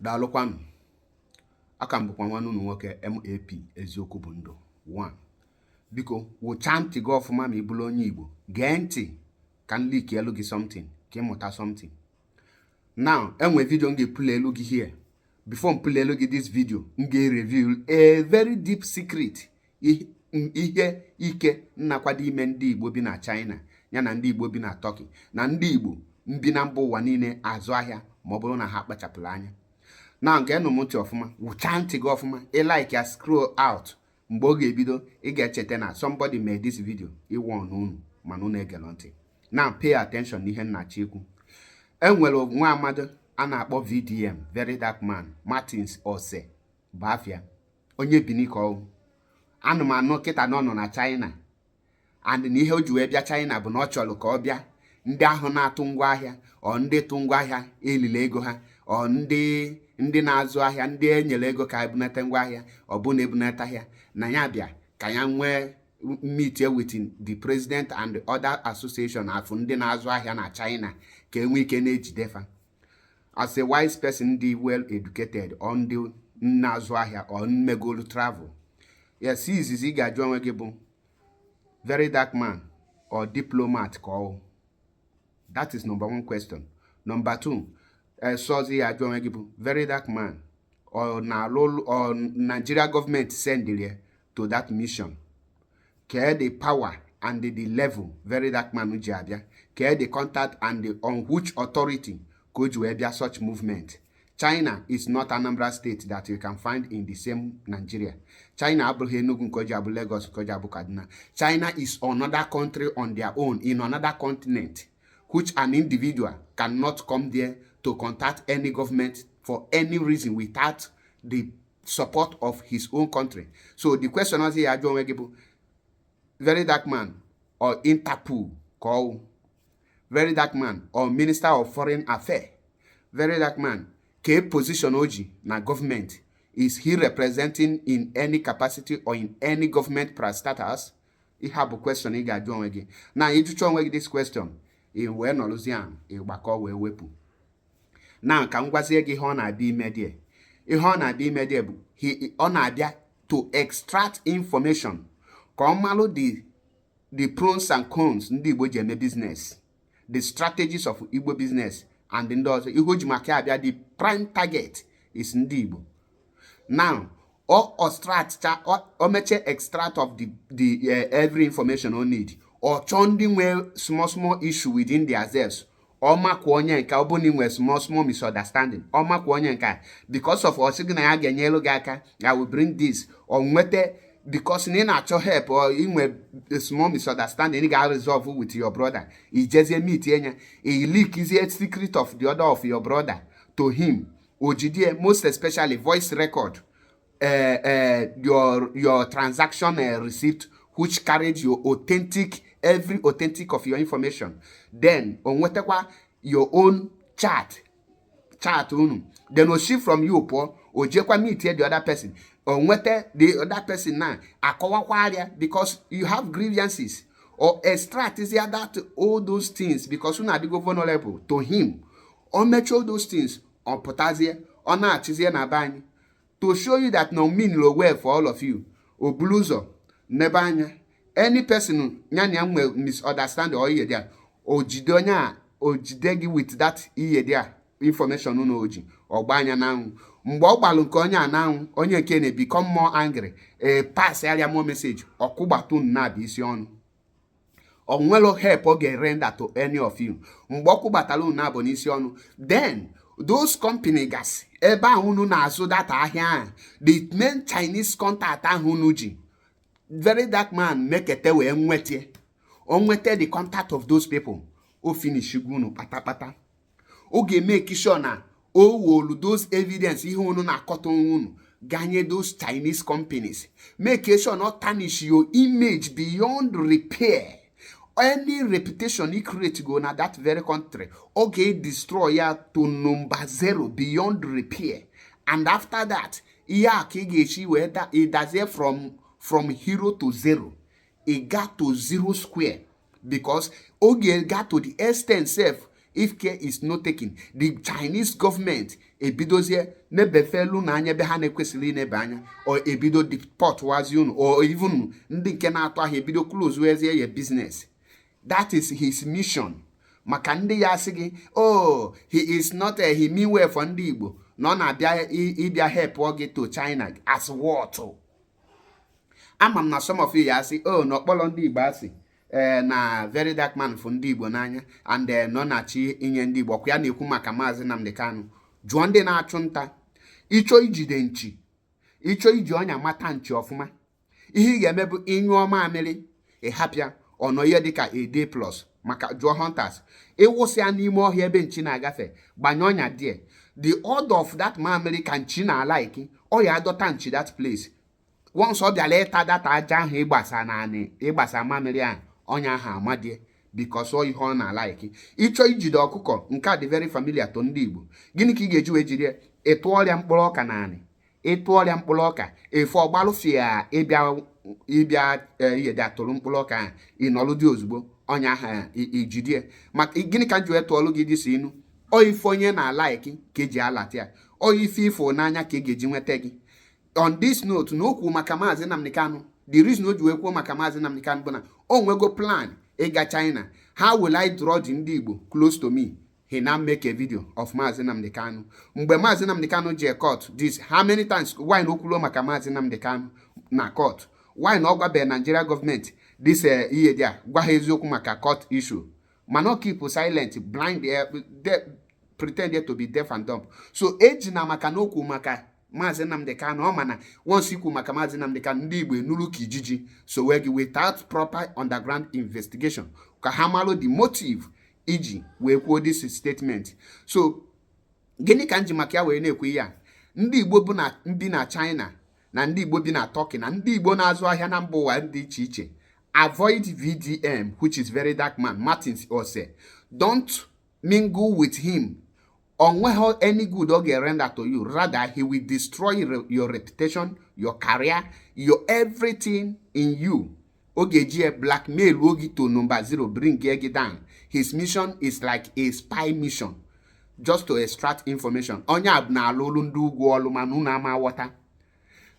Daalụkwanụ. Aka m bụkwa nwanne unu nwoke MAP Eziokwu bụ Ndụ 1. Biko, wụchaa ntị gị ọfụma ma ị bụrụ onye Igbo. Gee ntị ka m leak elu gị something ka ịmụta something. Now, enwe video m ga-epule elu gị here. Before m pule elu gị this video, m ga-reveal a very deep secret, ihe ike nnakwado ime ndị Igbo bi na China ya na ndị Igbo bi na Turkey na ndị Igbo bi na mba ụwa niile azụ ahịa, ma ọ bụrụ na ha kpachapụrụ anya. Na nke nụ m ntị ọfụma, wụchaa ntị gị ọfụma. Ị like ya, scroll out. Mgbe ọ ga-ebido, ị ga-echeta na somebody made this video iwu ọnụ unu, mana unu egelo ntị. Now pay attention n'ihe nnachi ikwu. Enwere nwa amadu a na-akpọ VDM, Very Dark Man, Martins Ose bụ afịa, onye Benin ka ọ anụmanụ kịta na ọ nọ na China, and na ihe o ji wee bịa China bụ na ọ chọrọ ka ọ bịa ndị ahụ na-atụ ngwaahịa, ọ ndị tụ ngwaahịa elile ego ha, ọ ndị na-azụ ahịa, ndị enyere ego ka ebunata ngwaahịa, ọ bụ na ebunata ahịa na ya bịa ka ya nwee meet with the president and the other association afụ ndị na-azụ ahịa na China, ka enwee ike na-ejidefa. As a wise person dị well educated, ọ ndị na-azụ ahịa, ọ mmegolu travel, yes, izizi ị ga-ajụ onwe gị bụ, Very Dark Man or diplomat ka ọ? That is number one question. Number two sọzi ya ajụ onwe gị bụ, Very Dark Man ọ na-alụ ọ Nigeria gọọmenti sendịrị to that mission? Kee the power and the level Very Dark Man ji abịa? Kee the contact and the, on which authority ka o ji wee bịa such movement? China is not Anambra State that you can find in the same Nigeria. China abụghị Enugu nke o ji abụ Lagos, nke o ji abụ Kaduna. China is another country on their own, in another continent, which an individual cannot come there to contact any government for any reason without the support of his own country. So the question ọzọ ya ajụ onwe gị bụ, Very Dark Man or Interpol ka ọ? Very Dark Man or Minister of Foreign Affairs? Very Dark Man, ka position o ji na government? Is he representing in any capacity or in any government status? Ihe a bụ question ị ga-ajụ onwe gị. Na ịjụcha onwe gị this question, ị wee nọrụzie ahụ, ịgbakọ wee wepụ. Na ka m gwazie gị ihe ọ na-abịa ime die. Ihe ọ na-abịa ime die bụ ọ na-abịa to extract information ka ọ malụ the pros and cons ndị Igbo ji eme business, the strategies of Igbo business and ndị ọzọ. Ihe o ji maka abịa, the prime target is ndị Igbo. Now ọ extract, o meche extract of the every information o need, ọ chọọ ndị nwee small small issue within themselves. Ọ makwa onye nke ọ bụrụ na ị nwee small small misunderstanding, ọ makwa onye nke a, because of ọ sị gị na ya ga-enyelu gị aka, I will bring this, ọ nweta, because na ị na-achọ help or inwe small misunderstanding ị ga-resolve with your brother, ijezie meet enya, i leakizie secret of the other of your brother to him, ojidie, most especially voice record, your transaction receipt which carried your authentic, every authentic of your information. Then o nwetakwa your own chat unu. Then o shi from you pụọ, o jekwa meet the other person, o nweta the other person na akọwakwa arịa, because you have grievances, or extract that all those things, because unu adịgo vulnerable to him. O mechaa all those things, ọ pụtazie, ọ na-achịzie na be anyị to show you that no mean well for all of you. O buru ụzọ n'ebe anya any person ya na ya nwe misunderstanding or ihe dị a, o jide onye a, o jide gị with that ihe dị a, information unu o ji ọgba anya n'anwụ. Mgbe ọ gbalụ nke onye a n'anwụ, onye nke na-become more angry, ee, pass arịa more message, ọkụgbata unu na-abịa isi ọnụ. O nwelo help ọ ga-render to any of you. Mgbe ọ kwụbatara unu na-abụ n'isi ọnụ, then those company gasị ebe ahụ unu na-azụ data ahịa ahụ, the main Chinese contact ahụ unu ji, Very Dark Man mekete wee nweta, o nweta the contact of those people, o finish unu kpatakpata. Ọ ga-emeke sure na o wolu those evidence, ihe unu na-akọta onwe unu, ganye those Chinese companies, make sure not tarnish your image beyond repair. Any reputation you create go na that very country, ọ ga-destroy ya to number zero beyond repair. And after that, ihe a ka ị ga-esi wee ịdazie from hero to zero, ị ga to zero square, because oge ga to the extent sef, if care is not taken, the Chinese government Ebidozie nebefelu na anya ebe ha na-ekwesịrị inebe anya, o ebido deport wazi unu, or even ndị nke na-atụ ahịa ebido close wezie ya business. That is his mission. Maka ndị ya asị gị, "Oh, he is not a, he mean well for ndị Igbo," na ọ na-abịa ịbịa help gị to China as what? Ama m na some of you ya asị, "Oh, na ọkpọrọ ndị Igbo asị." Ee, na Very Dark Man fụ ndị Igbo n'anya and nọ na-achị inye ndị Igbo ọkwa ya na-ekwu maka Maazị Nnamdi Kanu. Jụọ ndị na-achụ nta. Ịchọ ijide nchi, ịchọ iji ọnya mata nchi ọfụma, ihe ị ga-eme bụ ịnyụọ mamịrị, ịhapịa ọnọ ihe dịka a day plus. Maka jụọ hunters, ịwụsịa n'ime ọhịa ebe nchi na-agafe, gbanye ọnya die, the odor of that mamịrị ka nchi na-alike, ọ ya adọta nchi that place. Once ọ bịara ịta data aja ahụ ịgbasa naanị ịgbasa mamịrị ahụ, ọnya ahụ amadie, because ọ ihe ọ na-alike. Ịchọ ijide ọkụkọ, nke a dị very familiar to ndị Igbo, gịnị ka ị ga-eji wee jiri ya? Ịtụ ọrịa mkpụrụ ọka naanị, ịtụ ọrịa mkpụrụ ọka efe, ọgbalụfịa ịbịa ịbịa ihe dị atụrụ mkpụrụ ọka ahụ, ịnọlụ dị ozugbo ọnya ahụ ijidie. Maka gịnị ka m ji wee tụọlụ gị dịsi inu? Ọ ife onye na-alike ka eji alata ya, ọ ife ifo n'anya ka e ga-eji nweta gị. On this note, na okwu maka Maazị Nnamdi Kanu, the reason o ji wee kwuo maka Maazị Nnamdi Kanu bụ na o nwego plan ịga China. How will I draw the ndị Igbo close to me? He now make a video of Maazị Nnamdi Kanu mgbe Maazị Nnamdi Kanu jee court. This how many times? Why na o kwulo maka Maazị Nnamdi Kanu na court? Why na ọ gwabeghị Nigeria gọọmenti this ihe dị a, gwa ha eziokwu maka court issue? Mana ọ keep silent, blind, pretend to be deaf and dumb. So eji na maka na okwu maka Maazị Nnamdi Kanu, ọ ma na once ikwu maka Maazị Nnamdi Kanu, ndị Igbo enuru ka ijiji so wee gị without proper underground investigation ka ha malụ the motive iji wee kwuo this statement. So gịnị ka m ji maka ya wee na-ekwu ihe a? Ndị Igbo bụ na bi na China, na ndị Igbo bi na Turkey, na ndị Igbo na-azụ ahịa na mba ụwa dị iche iche, avoid VDM, which is Very Dark Man, Martins Ose. Don't mingle with him. Onweghị any good ọ ga-render to you. Rather, he will destroy your reputation, your career, your everything in you. Ọ ga-eji ya blackmail ogi to number zero, bring gị down. His mission is like a spy mission, just to extract information. Onye a na-alụ olu ndị ugwu ọlụ, mana unu ama ghọta.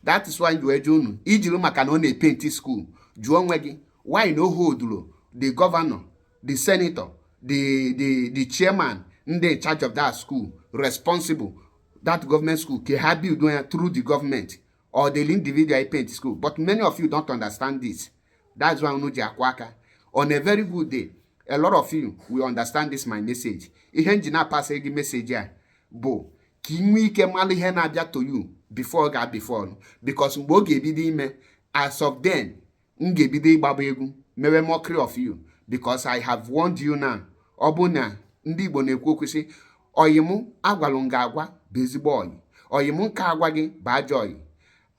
That is why wee jụọ unu ijiri maka na ọ na-epaint school. Jụọ onwe gị, why na o holduru the governor, the senator, the chairman, ndị in charge of that school responsible, that government school ka ha build ya through the government or the individual paint school? But many of you don't understand this. That's why unu ji akwa aka. On a very good day, a lot of you will understand this my message. Ihe nji na-apasị gị message a bụ ka ị nwee ike mara ihe na-abịa to you before ga before, because mgbe ọ ga-ebido ime, as of then, m ga-ebido ịgbaba egwu mewe mockery of you, because I have warned you now. Ọ bụ na ndị Igbo na-ekwu okwu sị, "Oyi mụ agwalụ m ga-agwa bụ ezigbo oyi, oyi m nke agwa gị bụ ajọ oyi."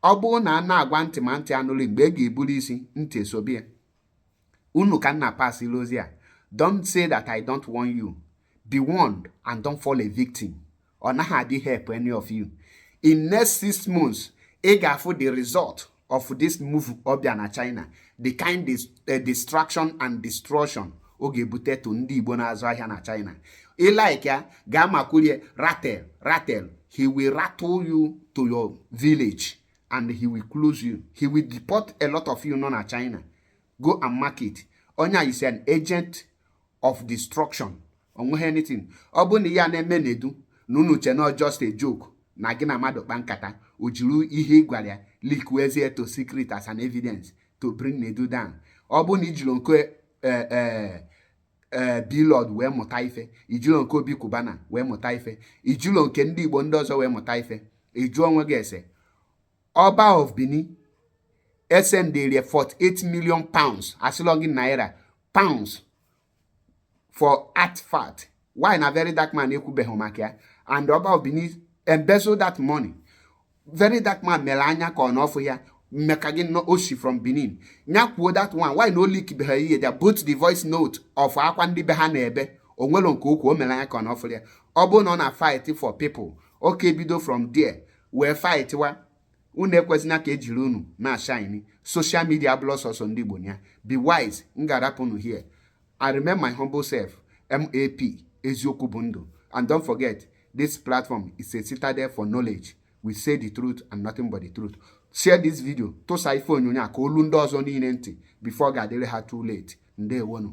Ọ bụrụ na a na-agwa ntị ma ntị anụrụ, mgbe e ga-eburu isi ntị esobe ya. Unu ka m na-apasịrị ozi a. Don't say that I don't warn you. Be warned and don't fall a victim. Ọ naghị adị help any of you. In next 6 months, ị ga-afụ the result of this move ọbịa na China, the kind distraction and destruction ọ ga-ebute to ndị Igbo na-azụ ahịa na China. Ị like ya, gaa makwurie rattle rattle. He will rattle you to your village and he will close you. He will deport a lot of you nọ na China. Go and mark it. Onye a is an agent of destruction. Onweghị anything. Ọ bụrụ na ya na-eme n'edu na unu che na just a joke na gị na mmadụ kpa nkata, o jiri ihe ị gwara ya leakwezie to secret as an evidence to bring Nedu down. Ọ bụrụ na ijiri nke ee Blord wee mụta ife, ijiro nke Obi Kubana wee mụta ife, ijiro nke ndị Igbo ndị ọzọ wee mụta ife, ịjụọ onwe gị ese. Ọba of Benin esenderie £48 million, asịlọ gị naira, pounds, for artifact. Why na Very Dark Man ekwubeghị maka ya? And Ọba of Benin embezzle that money. Very Dark Man mere anya ka ọ na ọfụ ya mmeka gị nọ oshi from Benin nya kwuo that one. Why na o leakbeghị ihe dia, both the voice note of akwa ndị be ha na-ebe onwelo nke okwu o mere anya ka ọ na ọfụ ya? Ọ bụrụ na ọ na fight for people, oke bido from there wee fight wa. Unu ekwesịna ka ejiri unu na-ashine social media abụla sọsọ ndị Igbo ya. Be wise. M ga-arapụ unu here. I remain my humble self, MAP, eziokwu bụ ndụ. And don't forget This platform is a citadel for knowledge. We say the truth and nothing but the truth. Share this video, tụsa ife onyonyo a ka olu ndị ọzọ niile ntị before ọ ga-adịrị ha too late. Ndewonu.